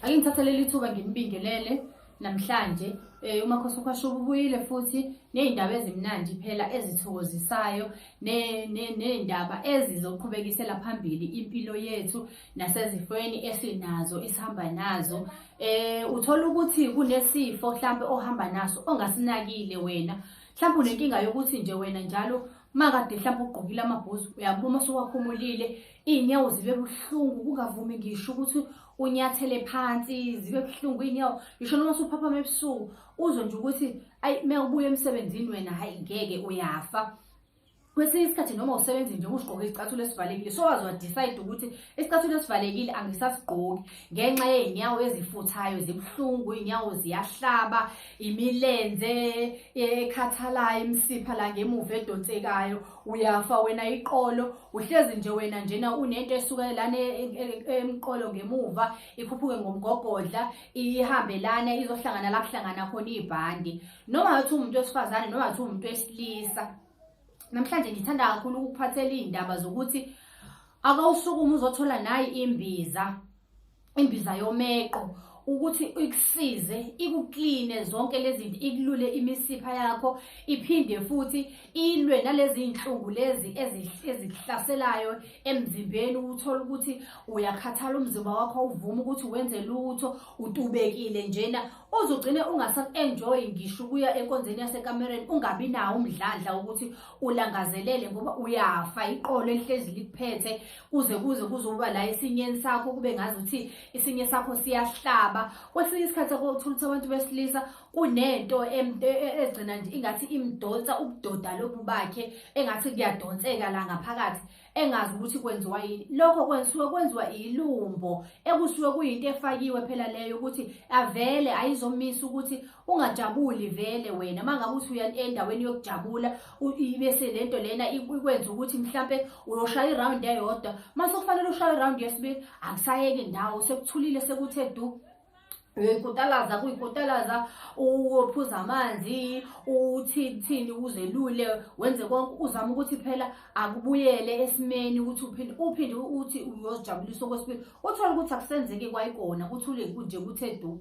Ake ngithathe leli thuba nginibingelele namhlanje uMakhosi uKhashuba ubuyile futhi ney'ndaba ezimnandi phela ezithokozisayo ney'ndaba ezizoqhubekisela phambili impilo yethu nasezifweni esinazo esihamba nazo. Uthola ukuthi kunesifo hlampe ohamba naso ongasinakile wena. Mhlawumbe unenkinga yokuthi nje wena njalo makade mhlawumbe ugqokile amabhuzu uyabuka uma usuwakhumulile iy'nyawo zibe buhlungu kungavumi ngisho ukuthi unyathele phansi zibe buhlungu iy'nyawo ngisho noma usuphaphama ebusuku uzwe nje ukuthi ayi uma ubuya emsebenzini wena hhayi ngeke uyafa. Kwesinye isikhathi noma usebenza nje usigqoke isicathulo esivalekile so waze wadecide ukuthi isicathulo esivalekile angisasigqoki ngenxa yey'nyawo ezifuthayo zibuhlungu iy'nyawo ziyahlaba imilenze ekhathalayo imisipha la ngemuva edonsekayo uyafa wena iqolo uhlezi nje wena njena unento esuka lana emqolo ngemuva ikhuphuke ngomgogodla ihambe lana izohlangana la kuhlangana khona ibhandi noma ngathi umuntu wesifazane noma ngathi umuntu wesilisa. Namhlanje ngithanda kakhulu ukuphathela iy'ndaba zokuthi akawusukume uzothola nayi imbiza, imbiza yomeqo ukuthi ikusize ikukline zonke lezi zinto, ikulule imisipha yakho, iphinde futhi ilwe nalezi iy'nhlungu lezi ezikuhlaselayo emzimbeni. Uthole ukuthi uyakhathala, umzimba wakho awuvumi ukuthi wenze lutho, utubekile njena, uzugcine ungasaku-enjoyi ngisho ukuya enkonzweni yasekamereni, ungabi nawo umdlandla wokuthi ulangazelele ngoba uyafa iqolo elihlezi likuphethe kuze kuze kuzoba la esinyeni sakho kube ngazuthi isinye sakho siyahlaba. Kwesinye isikhathi uthola ukuthi abantu besilisa kunento egcina nje ingathi imdonsa ubudoda lobu bakhe, engathi kuyadonseka la ngaphakathi, engazi ukuthi kwenziwa yini. Lokho kwenziwa kwenziwa ilumbo ekusuke kuyinto efakiwe phela leyo ukuthi avele ayizomisa ukuthi ungajabuli vele wena. Uma ngabe uthi uya endaweni yokujabula bese lento lena ikwenza ukuthi mhlampe uyoshaya iround eyodwa, mase kufanele ushaye iround yesibili akusayeki ndawo, sekuthulile sekuthe du. Uyikutalaza kuyikutalaza, uphuza amanzi, uthini thini uzelule, wenze konke uzama ukuthi phela akubuyele esimeni ukuthi uphinde uphinde uthi uyozijabulisa okwesibili, uthole ukuthi akusenzeki kwayikona, kuthule nje kuthe du.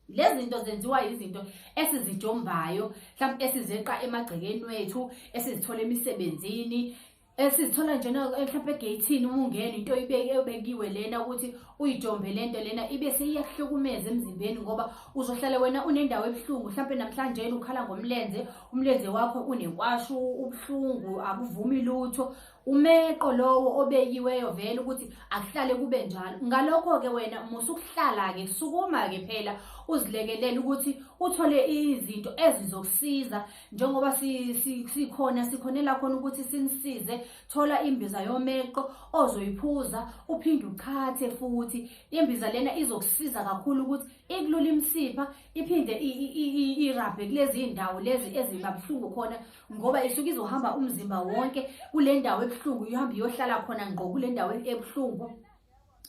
Lezi zinto zenziwa izinto esizijombayo, mhlawumbe esizeqa emagcekeni wethu, esizithola emisebenzini, esizithola nje mhlawumbe egeyithini uma ungena into ebekiwe lena ukuthi uyijombe lento lena ibe seyiyakuhlukumeza emzimbeni ngoba uzohlala wena unendawo ebuhlungu. Mhlawumbe namhlanje ukhala ngomlenze, umlenze wakho unenkwashu, ubuhlungu, akuvumi lutho. Umeqo lowo obekiweyo vele ukuthi akuhlale kube njalo. Ngalokho-ke wena musukuhlala-ke, sukuma-ke phela uzilekelele ukuthi uthole izinto ezizokusiza. Njengoba sikhona sikhonela khona ukuthi sinisize, thola imbiza yomeqo ozoyiphuza uphinde uchathe futhi. Imbiza lena izokusiza kakhulu ukuthi ikulule imisipha, iphinde irabhe kulezi ndawo lezi eziba buhlungu khona, ngoba isuke izohamba umzimba wonke kule ndawo ebuhlungu, ihambe iyohlala khona ngqo kule ndawo ebuhlungu.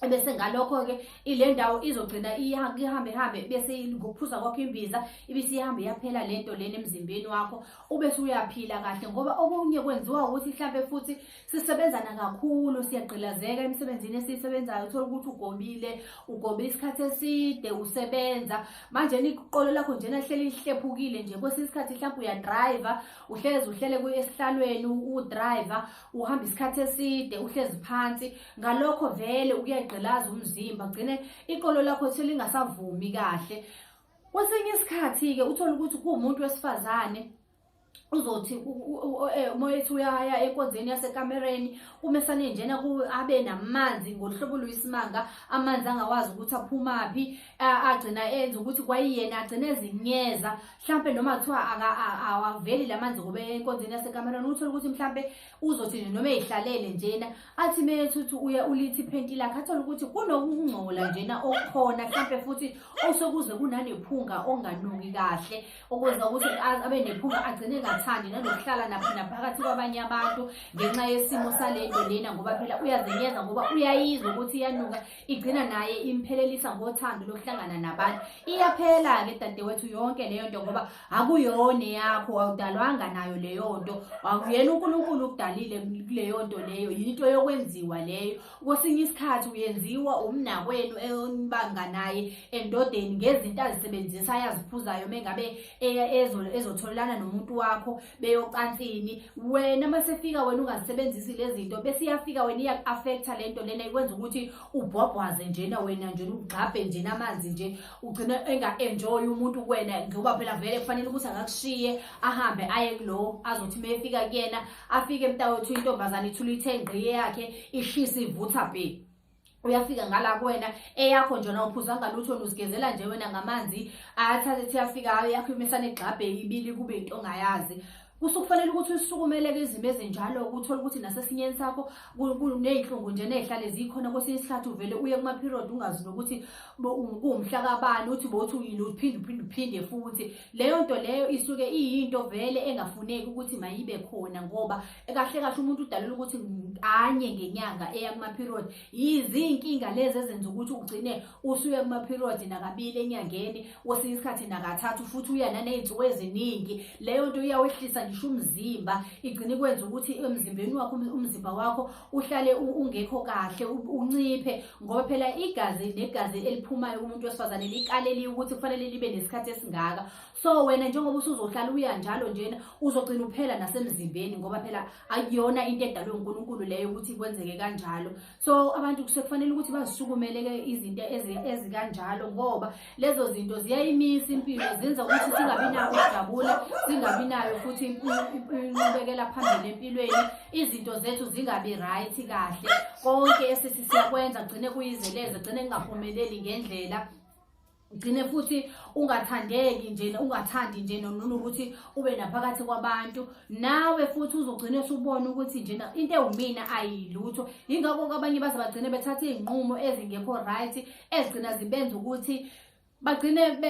Bese ngalokho-ke ile ndawo izogcina ihambe hambe, bese ngokuphuza kwakho imbiza ibisihambe yaphela lento lena emzimbeni wakho, ube usuyaphila kahle. Ngoba okunye kwenziwa ukuthi mhlampe futhi sisebenzana kakhulu, siyagqilazeka emsebenzini esiyisebenzayo, uthole ukuthi ugobile, ugobe isikhathi eside usebenza, manje iqolo lakho njena lihleli lihlephukile nje. Kwesinye isikhathi mhlampe uyadrayiva, uhlezi uhlele esihlalweni udrayiva, uhamba isikhathi eside uhlezi phansi, ngalokho vele ukuyagqilaza umzimba, gcine iqolo lakho selingasavumi kahle. Kwesinye isikhathi-ke uthole ukuthi kuwumuntu wesifazane uzothi uma ethi uyaya enkonzweni yasekamereni, kumesane njena abe namanzi ngohlobo oluyisimanga, amanzi angawazi ukuthi aphumaphi, agcina enza ukuthi kwayiyena agcine ezinyeza. Mhlampe noma kuthiwa awaveli lamanzi ngoba enkonzweni yasekamereni, uthole ukuthi mhlampe uzothi nje noma eyihlalele njena, athi methi uthi uya ulithi iphenti lakhe, athole ukuthi kunokungcola njena okukhona mhlampe futhi osekuze kunanephunga onganuki kahle, okwenza ukuthi abe nephunga agcine angathandi nanokuhlala naphakathi kwabanye abantu ngenxa yesimo salento lena, ngoba phela uyazenyeza, ngoba uyayizwa ukuthi iyanuka, igcina naye imphelelisa ngothando lokuhlangana nabantu. Iyaphela-ke dadewethu yonke leyo nto, ngoba akuyona eyakho, awudalwanga nayo leyo nto, akuyena uNkulunkulu ukudalile kuleyo nto leyo, yinto yokwenziwa leyo. Kwesinye isikhathi uyenziwa umnakwenu enibanga naye endodeni ngezinto azisebenzisayo aziphuzayo mengabe ezotholana nomuntu wakho beyocansini. Wena masefika wena ungazisebenzisi lezi zinto, bese iyafika wena iyaku-affecta le nto lena, ikwenza ukuthi ubhwabhwaze njena wena nje, ugxabhe nje namanzi nje, ugcine enga-enjoy umuntu kuwena, ngoba phela vele kufanele ukuthi akakushiye ahambe aye kulo azothi uma efika kuyena afike mntawethu intombazane ithule ithe ngqiye yakhe ishisa ivutha bhe. Uyafika ngala kuwena eyakho nje awuphuzanga lutho, uzigezela nje wena ngamanzi, athathe ethi uyafika yakho imisane igxabhe ibili kube into ongayazi. Kusukufanele ukuthi usukumeleke izimo ezinjalo, ukuthola ukuthi nasesinyeni sakho kuney'nhlungu nje ney'hlale zikhona. Kwesinye isikhathi uvele uye kuma-period ungazi nokuthi kuwumhla kabani, uthi bothi uyile uphinde uphinde uphinde futhi. Leyo nto leyo isuke iyinto vele engafuneki ukuthi mayibe khona, ngoba kahle kahle umuntu udalelwe ukuthi anye ngenyanga eya kuma-period. Yizinkinga lezi ezenza ukuthi ugcine usuya kuma-period nakabili enyangeni, kwesinye isikhathi nakathathu, futhi uya naney'nsuku eziningi. Leyo nto iyawehlisa ngisho umzimba, igcine ikwenza ukuthi emzimbeni wakho, umzimba wakho uhlale ungekho kahle, unciphe, ngoba phela igazi negazi eliphumayo kumuntu wesifazane likaleliwe ukuthi kufanele libe nesikhathi esingaka. So wena njengoba usuzohlala uya njalo njena, uzogcina uphela nasemzimbeni, ngoba phela akuyona into edalwe uNkulunkulu leyo ukuthi kwenzeke kanjalo. So abantu kusekufanele ukuthi bazisukumele-ke izinto ezikanjalo, ngoba lezo zinto ziyayimisa impilo, zenza ukuthi singabi nayo ukujabula, singabi nayo futhi inqubekela phambili empilweni, izinto zethu zingabi right kahle, konke esithi siyakwenza gcine kuyizeleze, gcine kungaphumeleli ngendlela, gcine futhi ungathandeki nje, ungathandi nje nokuthi ube naphakathi kwabantu. Nawe futhi uzogcina usubona ukuthi nje into ewumina ayilutho. Yingakho abanye baze bagcine bethatha iy'nqumo ezingekho right, ezigcina zibenza ukuthi bagcine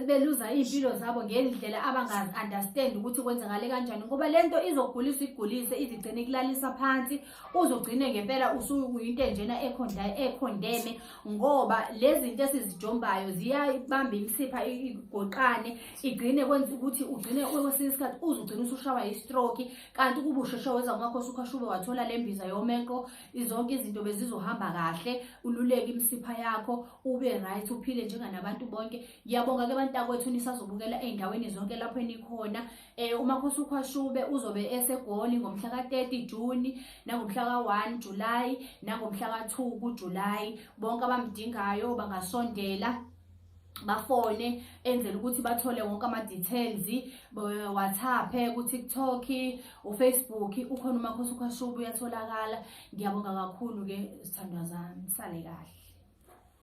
beluza iy'mpilo zabo ngendlela abangazi-understand ukuthi kwenzakale kanjani, ngoba le nto izokugulisa ikugulise, izigcine ikulalisa phansi, uzogcine ngempela usuyinto enjena ekhondeme, ngoba lezi zinto esizijombayo ziyayibamba imisipha igoqane, igcine kwenza ukuthi ugcine kwesinye isikhathi uzugcine usushawa i-stroke. Kanti ukuba usheshe weza kuMakhosi uKhashube wathola le mbiza yomeqo, zonke izinto bezizohamba kahle, ululeke imisipha yakho, ube right, uphile njenganabantu bonke. Ngiyabonga-ke bantakwethu nisazobukela ey'ndaweni zonke lapho enikhona. UMakhosi uKhashube uzobe eseGoli ngomhla ka-30 Juni, nangomhla ka-1 July, nangomhla ka-2 kuJuly. Bonke abamdingayo bangasondela bafone enzela ukuthi bathole wonke ama-details, WhatsApp, ku-TikTok, uFacebook, ukhona uMakhosi uKhashube uyatholakala. Ngiyabonga kakhulu-ke zithandwa zami, sale kahle.